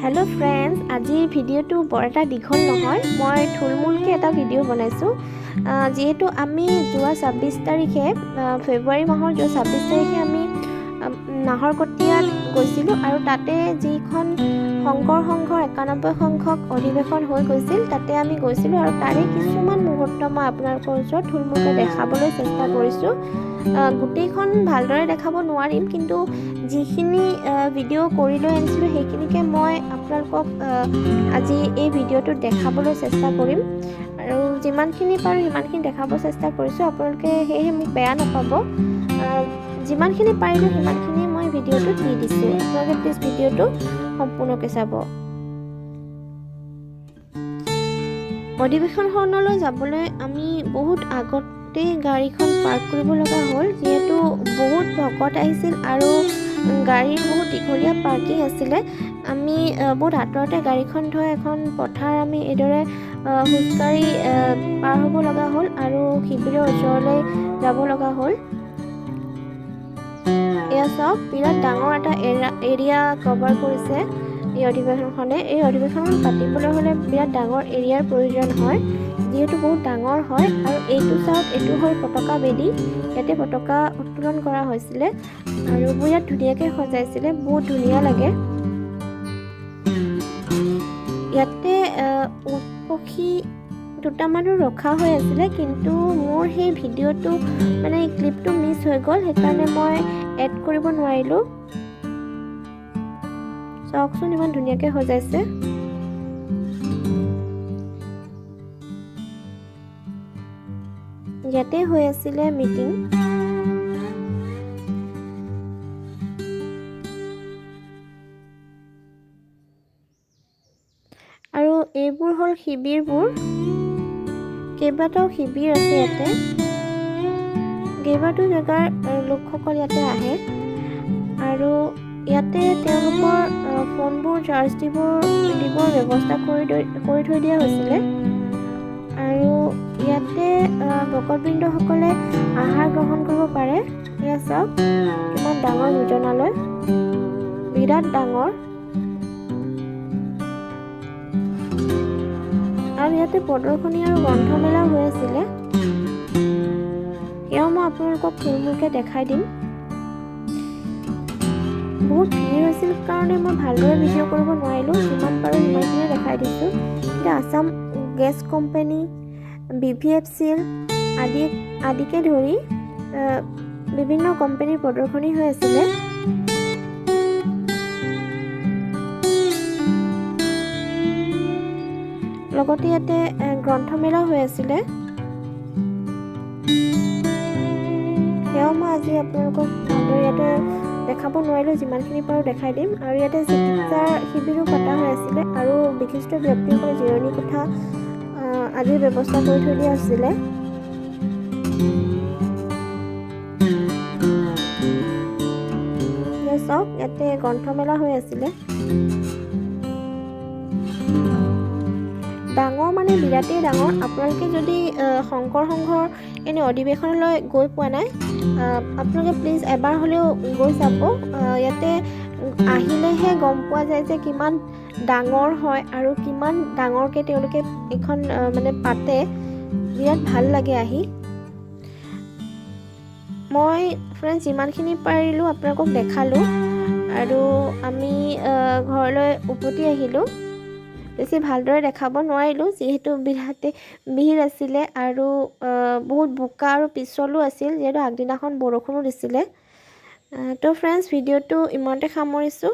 Hello' friends, আজিৰ ভিডিঅ'টো বৰ এটা দীঘল নহয়, মই থুলমূলকৈ এটা ভিডিঅ' বনাইছোঁ। যিহেতু আমি যোৱা 26 তাৰিখে, ফেব্ৰুৱাৰী মাহৰ যোৱা 26 তাৰিখে আমি নাহৰকটীয়াত গৈছিলোঁ আৰু তাতে যিখন শংকৰ সংঘৰ 91 সংখ্যক অধিৱেশন হৈ গৈছিল তাতে আমি গৈছিলোঁ আৰু তাৰে কিছুমান মুহূৰ্ত মই আপোনালোকৰ ওচৰত থুলমূলকৈ দেখাবলৈ চেষ্টা কৰিছোঁ। গোটেইখন ভালদৰে দেখাব নোৱাৰিম, কিন্তু যিখিনি ভিডিঅ' কৰি লৈ আনিছিলোঁ সেইখিনিকে মই আপোনালোকক আজি এই ভিডিঅ'টোত দেখাবলৈ চেষ্টা কৰিম আৰু যিমানখিনি পাৰোঁ সিমানখিনি দেখাব চেষ্টা কৰিছোঁ। আপোনালোকে সেয়েহে মোক বেয়া নাপাব, যিমানখিনি পাৰিলোঁ সিমানখিনি মই ভিডিঅ'টোত দি দিছোঁ। আপোনালোকে প্লিজ ভিডিঅ'টো সম্পূৰ্ণকৈ চাব। অধিৱেশনখনলৈ যাবলৈ আমি বহুত আগতেই গাড়ীখন পাৰ্ক কৰিব লগা হ'ল, যিহেতু বহুত ভকত আহিছিল আৰু গাড়ীৰ বহুত দীঘলীয়া পাৰ্কিং আছিলে। আমি বহুত আঁতৰতে গাড়ীখন থৈ এখন পথাৰ আমি এইদৰে খোজকাঢ়ি পাৰ হ'ব লগা হ'ল আৰু শিবিৰৰ ওচৰলৈ যাব লগা হ'ল। এয়া চাওক, বিৰাট ডাঙৰ এটা এৰিয়া কভাৰ কৰিছে এই অধিৱেশনখনে। এই অধিৱেশনখন পাতিবলৈ হ'লে বিৰাট ডাঙৰ এৰিয়াৰ প্ৰয়োজন হয়, যিহেতু বহুত ডাঙৰ হয়। আৰু এইটো চাওক, এইটো হ'ল পতাকা বেদী, ইয়াতে পতাকা উত্তোলন কৰা হৈছিলে আৰু বিৰাট ধুনীয়াকৈ সজাইছিলে, বহুত ধুনীয়া লাগে। ইয়াতে উট পক্ষী দুটামানো ৰখা হৈ আছিলে, কিন্তু মোৰ সেই ভিডিঅ'টো মানে ক্লিপটো মিছ হৈ গ'ল, সেইকাৰণে মই এড কৰিব নোৱাৰিলোঁ। চাওকচোন ইমান ধুনীয়াকৈ সজাইছে। ইয়াতে হৈ আছিলে মিটিং। আৰু এইবোৰ হ'ল শিবিৰবোৰ, কেইবাটাও শিবিৰ আছে ইয়াতে, কেইবাটাও জেগাৰ লোকসকল ইয়াতে আহে আৰু ইয়াতে তেওঁলোকৰ ফোনবোৰ চাৰ্জ দিবৰ ব্যৱস্থা কৰি থৈ দিয়া হৈছিলে। আৰু ইয়াতে ভকতবৃন্দসকলে আহাৰ গ্ৰহণ কৰিব পাৰে। এয়া চাওক কিমান ডাঙৰ ভোজনালয়, বিৰাট ডাঙৰ। আৰু ইয়াতে প্ৰদৰ্শনী আৰু গ্ৰন্থমেলাও হৈ আছিলে, সেয়াও মই আপোনালোকক থুলমূলকৈ দেখাই দিম। বহুত ভিৰ হৈছিল কাৰণে মই ভালদৰে ভিডিঅ' কৰিব নোৱাৰিলোঁ, যিমান পাৰোঁ সিমানখিনিয়ে দেখাই দিছোঁ। এতিয়া Assam gas company, BVFCL আদিকে ধৰি বিভিন্ন কোম্পানীৰ প্ৰদৰ্শনী হৈ আছিলে। লগতে ইয়াতে গ্ৰন্থমেলাও হৈ আছিলে, সেয়াও মই আজি আপোনালোকক ভালদৰে ইয়াতে দেখাব নোৱাৰিলোঁ, যিমানখিনি পাৰোঁ দেখাই দিম। আৰু ইয়াতে চিকিৎসাৰ শিবিৰো পতা হৈ আছিলে আৰু বিশিষ্ট ব্যক্তিসকলে জিৰণি কোঠা আদিৰ ব্যৱস্থা কৰি থৈ দিয়া হৈছিলে। চাওক ইয়াতে গ্ৰন্থমেলা হৈ আছিলে, ডাঙৰ মানে বিৰাটেই ডাঙৰ। আপোনালোকে যদি শংকৰ সংঘৰ এনে অধিৱেশনলৈ গৈ পোৱা নাই, আপোনালোকে প্লিজ এবাৰ হ'লেও গৈ চাব। ইয়াতে আহিলেহে গম পোৱা যায় যে কিমান ডাঙৰ হয় আৰু কিমান ডাঙৰকৈ তেওঁলোকে এইখন মানে পাতে, বিৰাট ভাল লাগে আহি। মই ফ্ৰেণ্ডছ যিমানখিনি পাৰিলোঁ আপোনালোকক দেখালোঁ আৰু আমি ঘৰলৈ উভতি আহিলোঁ। বেছি ভালদৰে দেখাব নোৱাৰিলোঁ, যিহেতু বিৰাটে ভিৰ আছিলে আৰু বহুত বোকা আৰু পিছলো আছিল, যিহেতু আগদিনাখন বৰষুণো দিছিলে। তো ফ্ৰেণ্ডছ, ভিডিঅ'টো ইমানতে সামৰিছোঁ।